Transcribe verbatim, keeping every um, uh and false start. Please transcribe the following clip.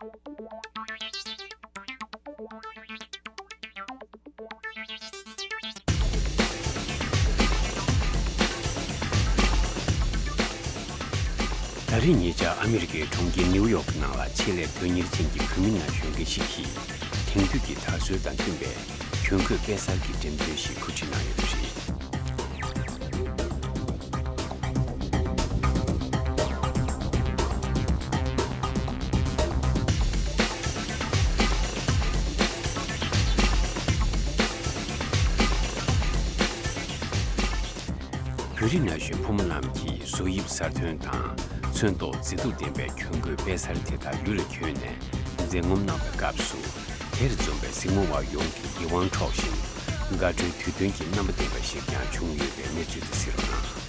ད་རེས་ཉེ་ཆར་ཨ་མི་རི་ཀའི་གྲོང་ཁྱེར་ནིའུ་ཡོག་གི་ནང་ལ་ཆེད་ལས་དོན་གཉེར་ཅན་གྱི་བོད་མི་ན་གཞོན་སྐྱེས་ཤིག་གིས། དེང་དུས་ཀྱི་དར་སྲོལ་དང་མཐུན་པའི་གྱོན་གོས་དཔེ་གསར་གྱི་འགྲེམས་སྟོན་ཞིག་གོ་སྒྲིག་གནང་ཡོད་པ་རེད། བོད་རིགས་ན་གཞོན་ཕོ་མོ་རྣམས་ཀྱིས་བཟོ་དབྱིབས་གསར་ཐོན་དང་། ཚོན་མདོག་མཛེས་སྡུག་ལྡན་པའི་གྱོན་གོས་དཔེ་གསར་དེ་དག་ལུས་ལ་གྱོན་ནས་མཛེས་ངོམ་གནང་བའི་སྐབས་སུ། དེར་འཛོམས་པའི་གཟིགས་མོ་བ་ཡོངས་ཀྱི་ཡིད་དབང་འཕྲོག་ཅིང་། དགའ་སྤྲོའི་དུས་སྟོན་གྱི་རྣམ་པ་ལྡན་པ་ཞིག་ཀྱང་བྱུང་ཡོད་པའི་གནས་ཚུལ་དེ་གཟིགས་རོགས་གནང་།